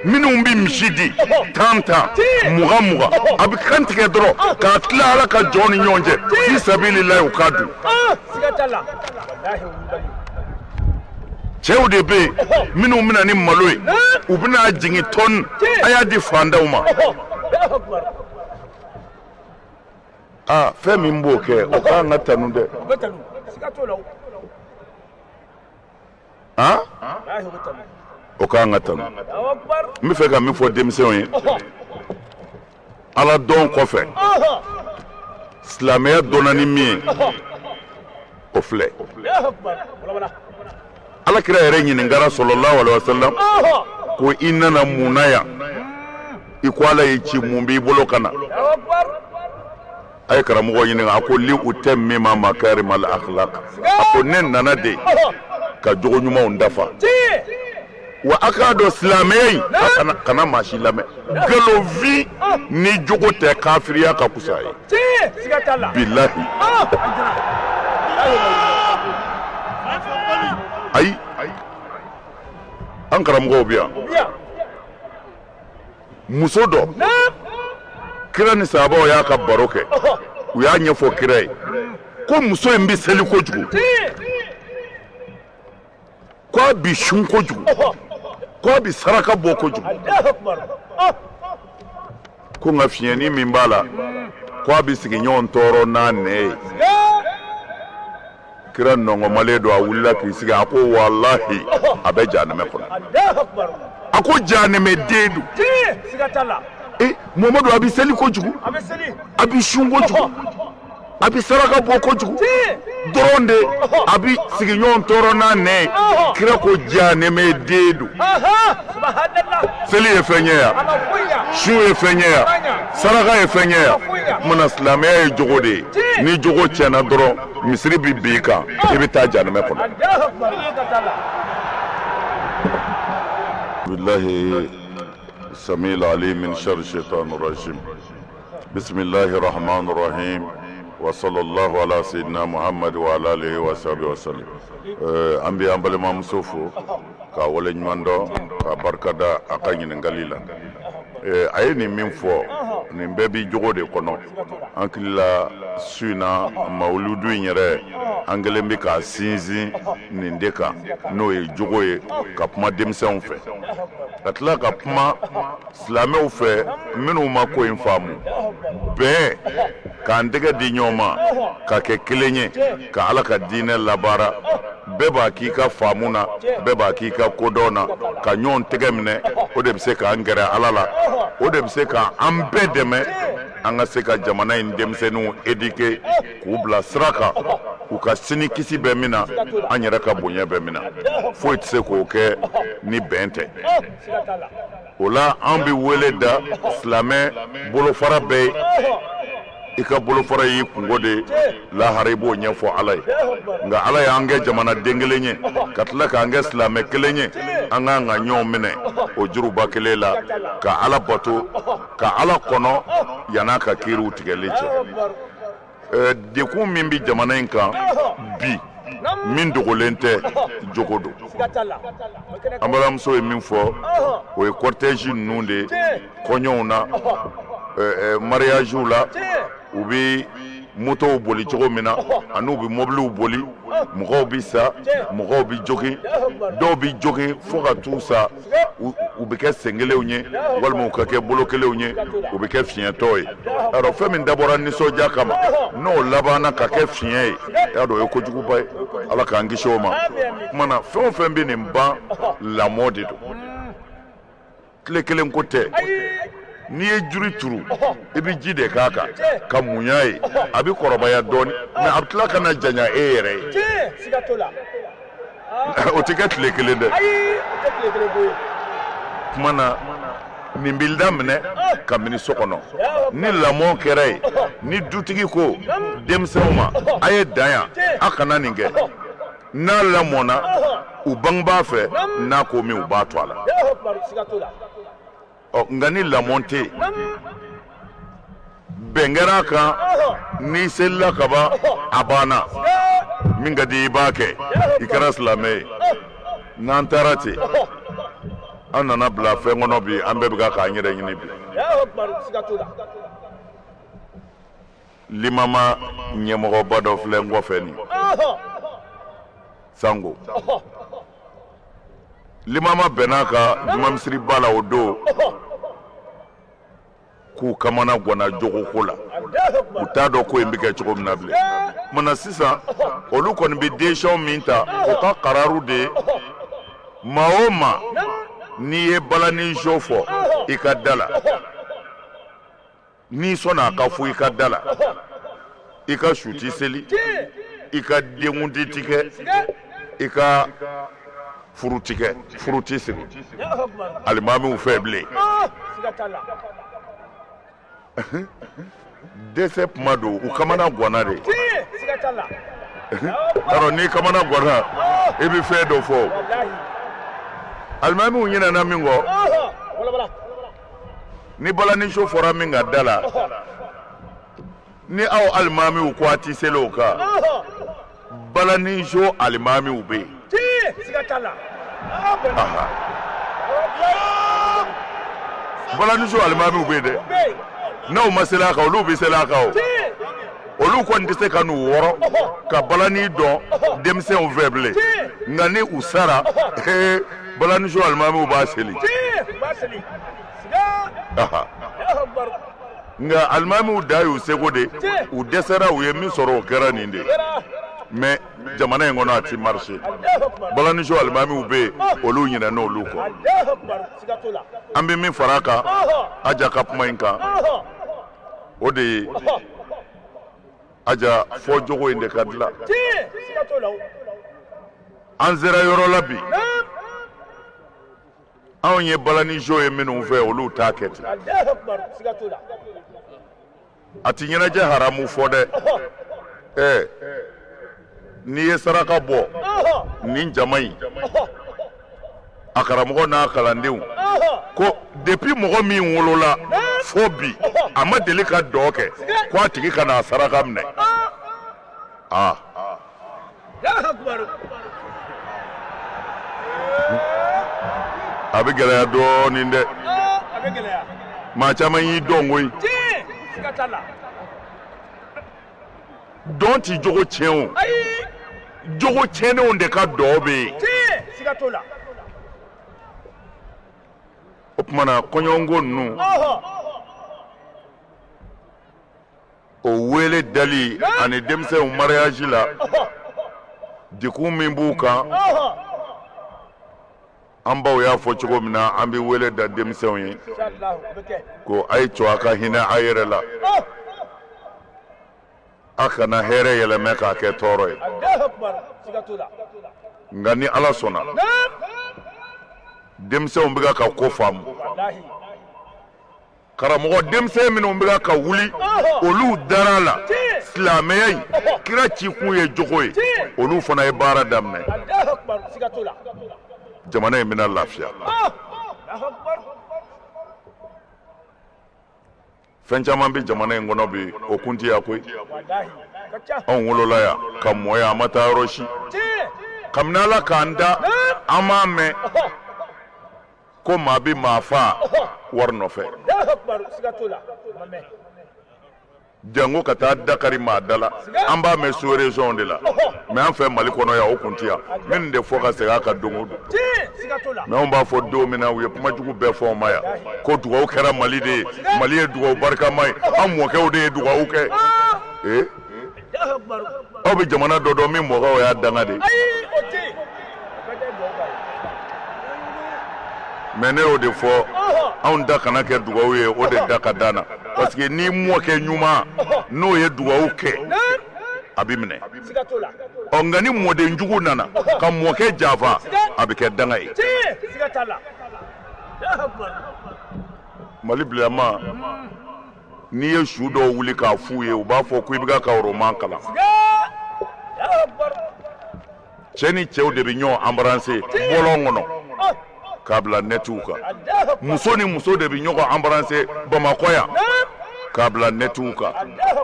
minnu bɛ misi di 10 10, 20 20, a bɛ kan tigɛ dɔrɔn k'a tila Ala ka jɔn ni ɲɔgɔn cɛ fi sabililayi, u k'a dun. Cɛw de bɛ yen minnu bɛna ni malo ye, u bɛna jigin tɔni, a y'a di fantanw ma. Aa, fɛn min b'o kɛ, o k'an ka tanu dɛ. Han, o k'an ka tanu. N bɛ fɛ ka min fɔ denmisɛnw ye, Ala dɔn kɔfɛ, silamɛya dɔnna ni min ye, o filɛ. Ala kira yɛrɛ ɲininkara sallallahu alaihi wasallam ko i nana mun na yan? I ko Ala y'i ci, mun b'i bolo ka na? A ye karamɔgɔ ɲininka, a ko li utammima makarimal akhlaq, a ko ne nana de ka jogo ɲumanw dafa. Wa a k'a dɔn silamɛya in, kana maa si lamɛn, nkalonfin ni jogo tɛ, kafiriya ka kusa ye. Bilahi. Ayi, an karamɔgɔw bɛ yan. Muso dɔ, kira ni sahabaw y'a ka baro kɛ, u y'a ɲɛfɔ kira ye ko muso in bɛ seli kojugu, ko a bi sun kojugu, ko a bi saraka bɔ kojugu, ko nka fiɲɛni min b'a la, ko a bɛ sigiɲɔgɔn tɔɔrɔ n'a nɛ ye. Kira nɔngɔmalen don, a wulila k'i sigi, a ko walahi a bɛ jahanɛmɛ kɔnɔ. A ko jahanɛmɛ den don. Muhamadu, a bɛ seli kojugu, a bɛ sun kojugu, a bɛ saraka bɔ kojugu dɔrɔn de, a bɛ sigiɲɔgɔn tɔɔrɔ n'a nɛ ye. Kira ko jahanɛmɛ den don. Seli ye fɛn ye yan, sun ye fɛn ye yan, saraka ye fɛn ye yan. Kumana silamɛya ye jogo de ye. Ni jogo tiɲɛna dɔrɔn, misiri bɛ bin i kan, i bɛ taa jahanɛmɛ kɔnɔ. Bilahi samil alim min sharri shaitan rajim. Bismillahir rahmanir rahim. Wa sallallahu ala sayyidina Muhammad wa ala alihi wa sahbihi wa sallam. An bɛ an balimamuso fo k'a waleɲuman dɔn, k'a barika da a ka ɲininkali la. A ye nin min fɔ, nin bɛɛ bi jogo de kɔnɔ. An hakili la su in na, mawuludu in yɛrɛ, an kɛlen bɛ k'a sinsin nin de kan, n'o ye jogo ye, ka kuma denmisɛnw fɛ, ka tila ka kuma silamɛw fɛ minnu ma ko in faamu. Bɛn, k'an tɛgɛ di ɲɔgɔn ma, ka kɛ kelen ye, ka Ala ka diinɛ labaara. Bɛɛ b'a k'i ka faamu na, bɛɛ b'a k'i ka kodɔn na, ka ɲɔgɔn tɛgɛ minɛ, o de bɛ se k'an gɛrɛ Ala la, o de bɛ se k'an bɛɛ dɛmɛ an ka se ka jamana in denmisɛnninw éduquer, k'u bila sira kan, u ka sini kisi bɛ min na, an yɛrɛ ka bonya bɛ min na. Foyi tɛ se k'o kɛ ni bɛn tɛ. O la, an bɛ wele da silamɛ bolofara bɛɛ ye. I ka bolofara y'i kungo de ye, lahara i b'o ɲɛfɔ Ala ye. Nka Ala y'an kɛ jamanaden kelen ye, ka tila k'an kɛ silamɛ kelen ye, an k'an ka ɲɔgɔn minɛ o juruba kelen la, ka Ala bato, ka Ala kɔnɔ yann'a ka kiiriw tigɛli cɛ. Dekun min bɛ jamana in kan bi, min dogolen tɛ, jogo don. An balimamuso ye min fɔ, o ye cortège ninnu de ye, kɔɲɔw na, mariagew la, u bɛ motow boli cogo min na, ani u bɛ mobiliw boli, mɔgɔw bɛ sa, mɔgɔw bɛ jogin, dɔw bɛ jogin fo ka t'u sa, u bɛ kɛ sen kelenw ye walima u ka kɛ bolo kelenw ye, u bɛ kɛ fiɲɛtɔ ye. Yarɔ, fɛn min dabɔra nisɔndiya kama, n'o labanna ka kɛ fiɲɛ ye, y'a dɔn o ye kojuguba ye. Ala k'an kisi o ma. Kuma na, fɛn o fɛn bɛ nin ban, lamɔ de don. Tile kelen ko tɛ. N'i ye jiri turu, i bɛ ji de k'a kan ka munya ye, a bɛ kɔrɔbaya dɔɔnin, mais a bɛ tila ka na janya e yɛrɛ ye. O tɛ kɛ tile kelen dɛ. Kuma na, Nin b'i daminɛ kabini so kɔnɔ. Ni lamɔ kɛra yen, ni dutigi ko denmisɛnw ma a ye dan yan, a kana nin kɛ, n'a lamɔna u bangebaa fɛ, n'a ko min u b'a to a la. Ɔ nka ni lamɔ tɛ yen, bɛn kɛra a kan, n'i selila ka ban a banna, min ka di i b'a kɛ, i kɛra silamɛ ye. N'an taara ten, an nana bila fɛn kɔnɔ bi, an bɛɛ bɛ ka k'an yɛrɛ ɲini bi. Limama ɲɛmɔgɔba dɔ filɛ n kɔfɛ nin, Sango. Limama bɛn'a ka jumamisiriba la o don, k'u kamana gwanna jogoko la, u t'a dɔn ko in bɛ kɛ cogo min na bilen. Mana sisan olu kɔni bɛ décision min ta, o ka kararu de ye, maa o maa n'i ye balanijo fɔ i ka da la, n'i sɔnna a ka fɔ i ka da la, i ka su ti seli, i ka denkundi ti kɛ, i ka furu ti kɛ, furu ti siri alimamiw fɛ bilen. Dɛsɛ kuma don, u kamana gwanna de. Yarɔ n'i kamana gwanna i bɛ fɛn dɔ fɔ. Alimamiw ɲinɛna min kɔ, ni balaniso fɔra min ka da la, ni aw alimamiw ko a ti seli o kan, balaniso alimamiw bɛ yen. Balaniso alimamiw bɛ yen dɛ, n'aw ma seli a kan, olu bɛ seli a kan o. Olu kɔni tɛ se ka n'u wɔrɔ ka balani dɔn denmisɛnw fɛ bilen, nka ni u sara, balaniso alimamiw b'a seli. Nka alimamiw da y'u seko de, u dɛsɛra, u ye min sɔrɔ o kɛra nin de ye. Mais jamana in kɔnɔ a ti marché. Balaniso alimamiw bɛ yen, olu ɲinɛna olu kɔ. An bɛ min fara a kan, Aja ka kuma in kan, o de ye Aja fɔ jogo in de ka dilan. An sera yɔrɔ la bi, anw ye balaniso ye minnu fɛ, olu t'a kɛ ten. A ti ɲɛnajɛ haramu fɔ dɛ. Ɛɛ n'i ye saraka bɔ nin jama in, a karamɔgɔ n'a kalandenw ko depuis mɔgɔ min wolola fo bi, a ma deli ka dɔ kɛ ko a tigi ka n'a saraka minɛ. Aa a bɛ gɛlɛya dɔɔnin dɛ. Maa caman y'i dɔn koyi. Dɔn ti jogo tiɲɛ o, jogo tiɲɛnenw de ka dɔ bɛ yen. O tuma na kɔɲɔnko ninnu, o wele dali ani denmisɛnw mariage la, degun min b'u kan, an baw y'a fɔ cogo min na, an bɛ wele da denmisɛnw ye ko a ye to a ka hinɛ a yɛrɛ la, a kana hɛrɛ yɛlɛmɛ k'a kɛ tɔɔrɔ ye. Nka ni Ala sɔnna, denmisɛnw bɛ ka ko faamu. Karamɔgɔ denmisɛn minnu bɛ ka wuli, olu dara la silamɛya in kira cikun ye jogo ye, olu fana ye baara daminɛ. Jamana in bɛna lafiya. Fɛn caman bɛ jamana in kɔnɔ bi, o kun tɛ yan koyi. Anw wolola yan ka mɔ yan, an ma taa yɔrɔ si. Kabini Ala k'an da, an m'a mɛn ko maa bɛ maa faa wari nɔfɛ, jango ka taa dakari maa da la. An b'a mɛn sous région de la, mais an fɛ Mali kɔnɔ yan o kun tɛ yan. Minnu de fɔ ka segin a kan don o don, mais anw b'a fɔ don min na, u ye kuma jugu bɛɛ fɔ anw ma yan ko dugawu kɛra Mali de ye, Mali ye dugawu barikama ye, an mɔkɛw de ye dugawu kɛ. Ee aw bɛ jamana dɔ dɔn min mɔgɔw y'a danga de ye. Mais ne y'o de fɔ, anw da kana kɛ dugawu ye, o de da ka d'an na, parce que n'i mɔkɛ ɲuman n'o ye dugawu kɛ, a bɛ minɛ. Ɔ nka ni mɔden jugu nana ka mɔkɛ janfa, a bɛ kɛ danga ye. Mali bilama n'i ye su dɔw wuli k'a f'u ye, u b'a fɔ ko i bɛ ka roman kalan. Cɛ ni cɛw de bɛ ɲɔgɔn embrasser bɔlɔn kɔnɔ k'a bila nɛtiw kan. Muso ni muso de bɛ ɲɔgɔn embrasser Bamakɔ yan k'a bila nɛtiw kan.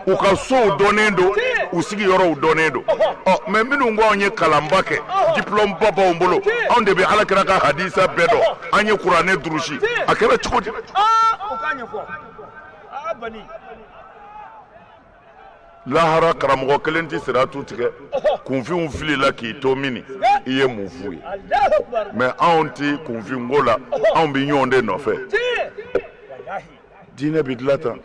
U ka sow dɔnnen don, u sigiyɔrɔw dɔnnen don. Ɔ mɛ minnu ko anw ye kalanba kɛ, diplôme ba b'anw bolo, anw de bɛ Ala kira ka hadisa bɛɛ dɔn, an ye kuranɛ durusi, a kɛra cogo di? Lahara karamɔgɔ kelen tɛ siratu tigɛ, kunfinw filila k'i to min, i ye mun f'u ye? Mɛ anw tɛ kunfinko la, anw bɛ ɲɔgɔn de nɔfɛ. Diinɛ bɛ dilan tan.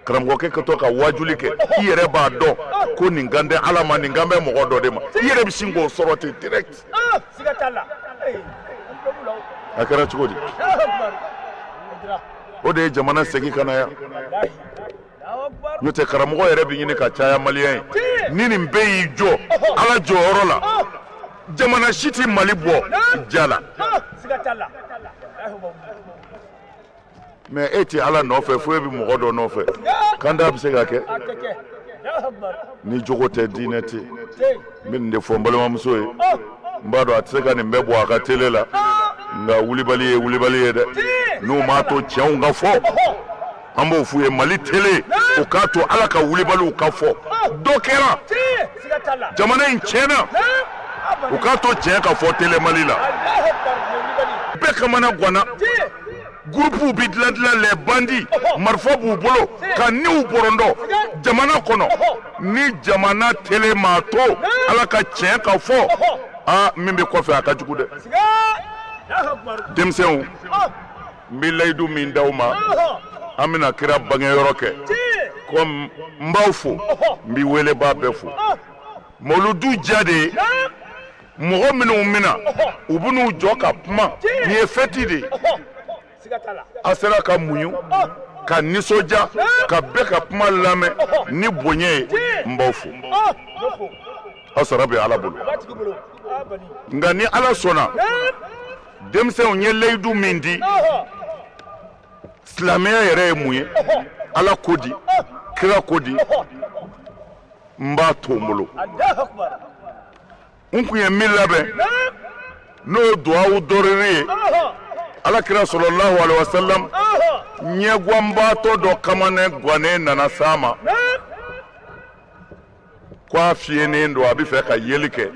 Karamɔgɔkɛ ka to ka wajuli kɛ, i yɛrɛ b'a dɔn ko nin kan tɛ Ala ma, nin kan bɛ mɔgɔ dɔ de ma, i yɛrɛ bɛ sin k'o sɔrɔ ten direct. A kɛra cogo di? O de ye jamana segin ka na yan. N'o tɛ karamɔgɔ yɛrɛ bɛ ɲini ka caya maliyɛn ye. Ni nin bɛɛ y'i jɔ Ala jɔyɔrɔ la, jamana si tɛ Mali bɔ ja la. Mɛ e tɛ Ala nɔfɛ fo e bɛ mɔgɔ dɔ nɔfɛ. Kanda bɛ se ka kɛ. Ni jogo tɛ, diinɛ tɛ. N bɛ nin de fɔ n balimamuso ye. N b'a dɔn a tɛ se ka nin bɛɛ bɔ a ka tele la, nka wulibali ye wulibali ye dɛ. N'u m'a to tiɲɛw ka fɔ, an b'o f'u ye Mali tele, u k'a to Ala ka wulibaliw ka fɔ. Dɔ kɛra, jamana in tiɲɛna, u k'a to tiɲɛ ka fɔ tele Mali la. Bɛɛ kamana ganna. Gurupuw bɛ dilan dilan, les bandits, marifa b'u bolo ka niw bɔrɔndɔ jamana kɔnɔ. Ni jamana tele m'a to Ala ka tiɲɛ ka fɔ, aa min bɛ kɔfɛ a ka jugu dɛ. Denmisɛnw, n bɛ layidu min d'aw ma, an bɛna kira bangeyɔrɔ kɛ. Komi n b'aw fo, n bɛ welebaa bɛɛ fo. Mawuludu diya de ye mɔgɔ minnu bɛna, u bɛn'u jɔ ka kuma. Nin ye fɛti de ye. A sera ka muɲu, ka nisɔndiya, ka bɛɛ ka kuma lamɛn ni bonya ye. N b'aw fo. Aw sara bɛ Ala bolo. Nka ni Ala sɔnna, denmisɛnw ye layidu min di, silamɛya yɛrɛ ye mun ye, Ala ko di, kira ko di, n b'a to n bolo. N kun ye min labɛn, n'o ye duwawu dɔrɔn ye, Ala kira sallallahu alaihi wasallam ɲɛguwanbaatɔ dɔ kamana gannen nana s'a ma ko a fiyennen don, a bɛ fɛ ka yeli kɛ.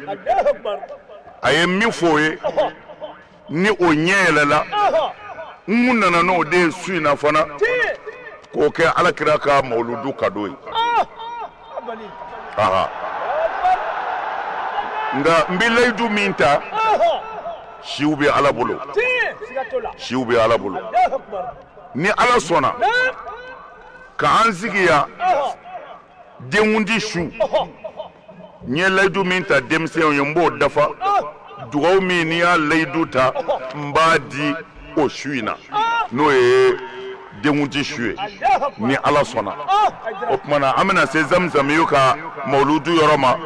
A ye min fɔ o ye, ni o ɲɛ yɛlɛla, n kun nana n'o de ye su in na fana, k'o kɛ Ala kira ka mawuludu kado ye. Nka n bɛ layidu min ta, siw bɛ Ala bolo, siw bɛ Ala bolo. Ni Ala sɔnna k'an sigi yan denkundi su, n ye layidu min ta denmisɛnw ye, n b'o dafa. Dugawu min n'i y'a layidu ta, n b'a di o su in na, n'o ye denkundi su ye, ni Ala sɔnna. O tuma na an bɛna se Zamzamiyu ka mawuludu yɔrɔ ma,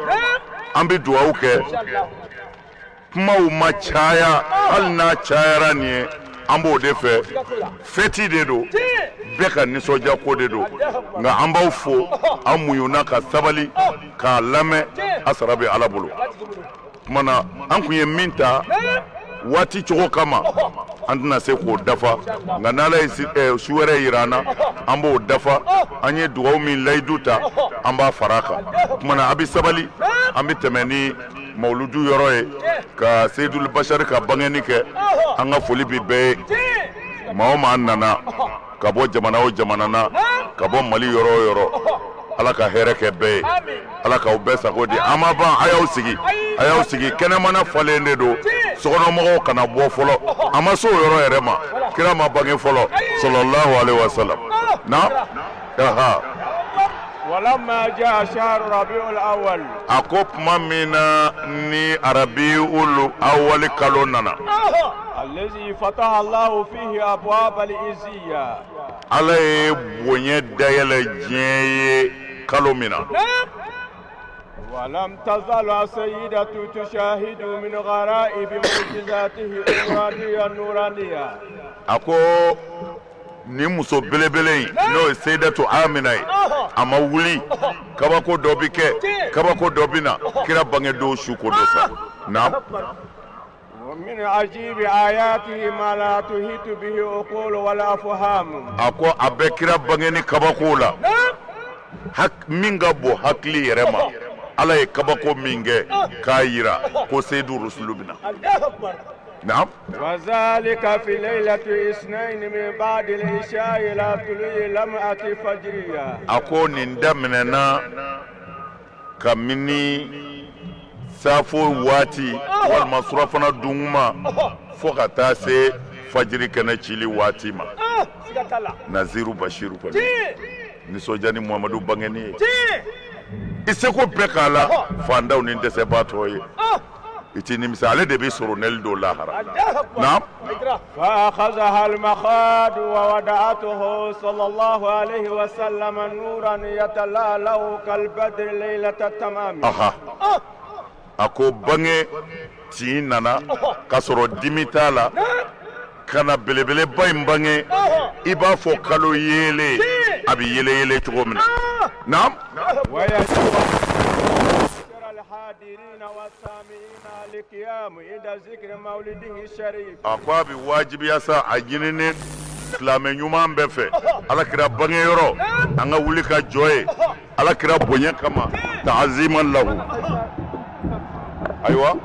an bɛ dugawu kɛ. Kumaw ma caya, hali n'a cayara nin ye, an b'o de fɛ. Fɛti de don, bɛɛ ka nisɔndiya ko de don. Nka an b'aw fo, aw muɲuna ka sabali k'a lamɛn, a sara bɛ Ala bolo. Tuma na an kun ye min ta waati cogo kama, an tɛna se k'o dafa. Nka n'Ala ye su wɛrɛ yira an na, an b'o dafa. An ye dugawu min layidu ta, an b'a fara a kan. Tuma na a bɛ sabali, an bɛ tɛmɛ ni mawuludu yɔrɔ ye ka Seyidul Bashari ka bangeni kɛ. An ka foli bɛ bɛɛ ye. Maa o maa nana ka bɔ jamana o jamana na, ka bɔ Mali yɔrɔ o yɔrɔ, Ala ka hɛrɛ kɛ bɛɛ ye. Ala k'aw bɛɛ sago di. An ma ban, a y'aw sigi, a y'aw sigi. Kɛnɛmana falen de don, sokɔnɔmɔgɔw kana bɔ fɔlɔ. A ma se o yɔrɔ yɛrɛ ma, kira ma bange fɔlɔ, sallallahu alaihi wasallam. Na aha. A ko tuma min na ni Rabiul Awwal kalo nana, Ala ye bonya dayɛlɛ diɲɛ ye kalo min na. ولم تزل السيدة تشاهد من غرائب معجزاته النورانية. A ko Ni muso belebele in n'o ye Seyidatu Amina ye, a ma wuli, kabako dɔ bi kɛ, kabako dɔ bi na, kira bangedon su ko dɔ sa. Naam. ومن عجيب آياته ما لا تحيط به عقول ولا أفهام. A ko a bɛ kira bange ni kabako la min ka bon hakili yɛrɛ ma, Ala ye kabako min kɛ k'a yira ko Seyidu Rusulu bɛ na. نعم. وذلك في ليلة اثنين من بعد العشاء إلى طلوع لمعة فجرية. A ko nin daminɛna kabini safo waati walima surafana dunkuma fo ka taa se fajiri kɛnɛ cili waati ma. Naziru Bashiru kɔni nisɔndiya ni Muhamadu bangeni ye, i seko bɛɛ k'a la fandaw ni dɛsɛbaatɔ ye, i ti nimisa, ale de bɛ sɔrɔ nɛli don lahara. Naam. فأخذها المخاض ووضعته صلى الله عليه وسلم نورا يتلألأ كالبدر ليلة التمام. Aha. A ko bange tin nana k'a sɔrɔ dimi t'a la, ka na belebeleba in bange i b'a fɔ kalo yeelen a bɛ yele yele cogo min na. Naam. A ko a bɛ wajibiya sa a ɲinini silamɛ ɲuman bɛɛ fɛ, Ala kira bangeyɔrɔ an ka wuli ka jɔ ye Ala kira bonya kama, ta'aziman lahu. Ayiwa,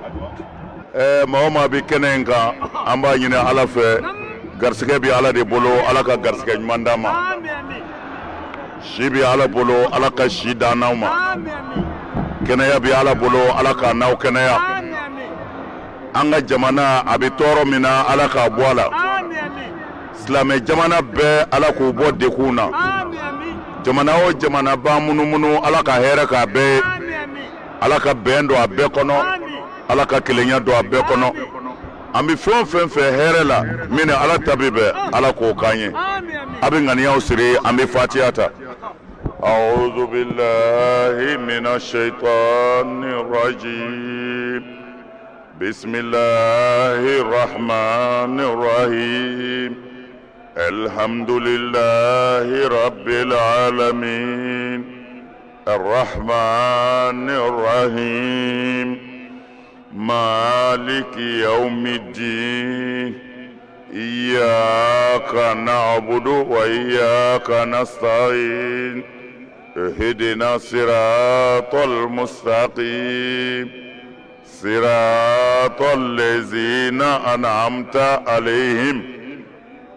maa o maa bɛ kɛnɛ in kan, an b'a ɲini Ala fɛ, garisɛgɛ bɛ Ala de bolo, Ala ka garisɛgɛ ɲuman d'an ma. Si bɛ Ala bolo, Ala ka si d'an n'aw ma. Kɛnɛya bɛ Ala bolo, Ala k'a n'aw kɛnɛya. An ka jamana a bɛ tɔɔrɔ min na, Ala k'a bɔ a la. Silamɛ jamana bɛɛ, Ala k'u bɔ degun na. Jamana o jamana b'an munumunu, Ala ka hɛrɛ k'a bɛɛ ye. Ala ka bɛn don a bɛɛ kɔnɔ, Ala ka kelenya don a bɛɛ kɔnɔ. An bɛ fɛn o fɛn fɛ hɛrɛ la min ni Ala ta bɛ bɛn, Ala k'o k'an ye. A bɛ ŋaniyaw siri, an bɛ fatiya ta. أعوذ بالله من الشيطان الرجيم. بسم الله الرحمن الرحيم. الحمد لله رب العالمين الرحمن الرحيم مالك يوم الدين إياك نعبد وإياك نستعين اهدنا صراط المستقيم صراط الذين أنعمت عليهم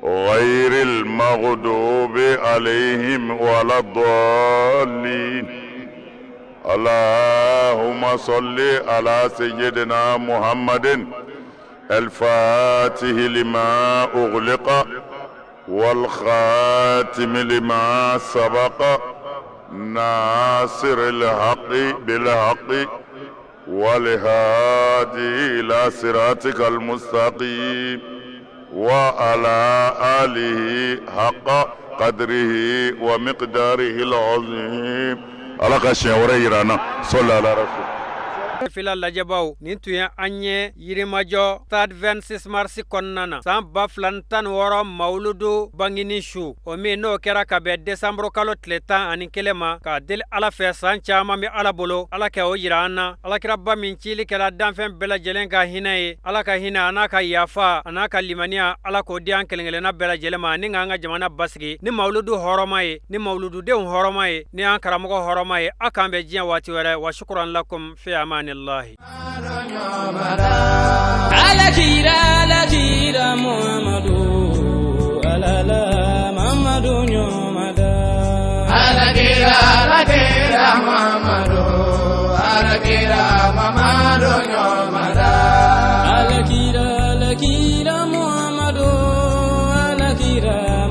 غير المغضوب عليهم ولا الضالين. اللهم صل على سيدنا محمد الفاتح لما أغلق والخاتم لما سبق ناصر الحق بالحق والهادي إلى صراطك المستقيم وعلى آله حق قدره ومقداره العظيم. على كشيء صلى على رسول. Fila lajɛbaw nin tun ye an ye Yirimajɔ stade 26 mars kɔnɔna na san 2016 Mawuludu bangini su, o min n'o kɛra ka bɛn décembre kalo tile 11 ma, k'a deli Ala fɛ san caman bɛ Ala bolo, Ala kɛ o yira an na. Alakiraba min cili kɛra danfɛn bɛɛ lajɛlen ka hinɛ ye, Ala ka hinɛ a n'a ka yafa a n'a ka limaniya, Ala k'o di an kelen-kelenna bɛɛ lajɛlen ma, ni k'an ka jamana basigi ni Mawuludu hɔrɔma ye, ni Mawulududenw hɔrɔma ye, ni an karamɔgɔ hɔrɔma ye. A k'an bɛn diɲɛ waati wɛrɛ. Wa shukran lakum fi amani الله. على كيرا على كيرا محمد على لا محمد نيومدا على كيرا على كيرا محمد على كيرا محمد نيومدا على كيرا على كيرا محمد على كيرا.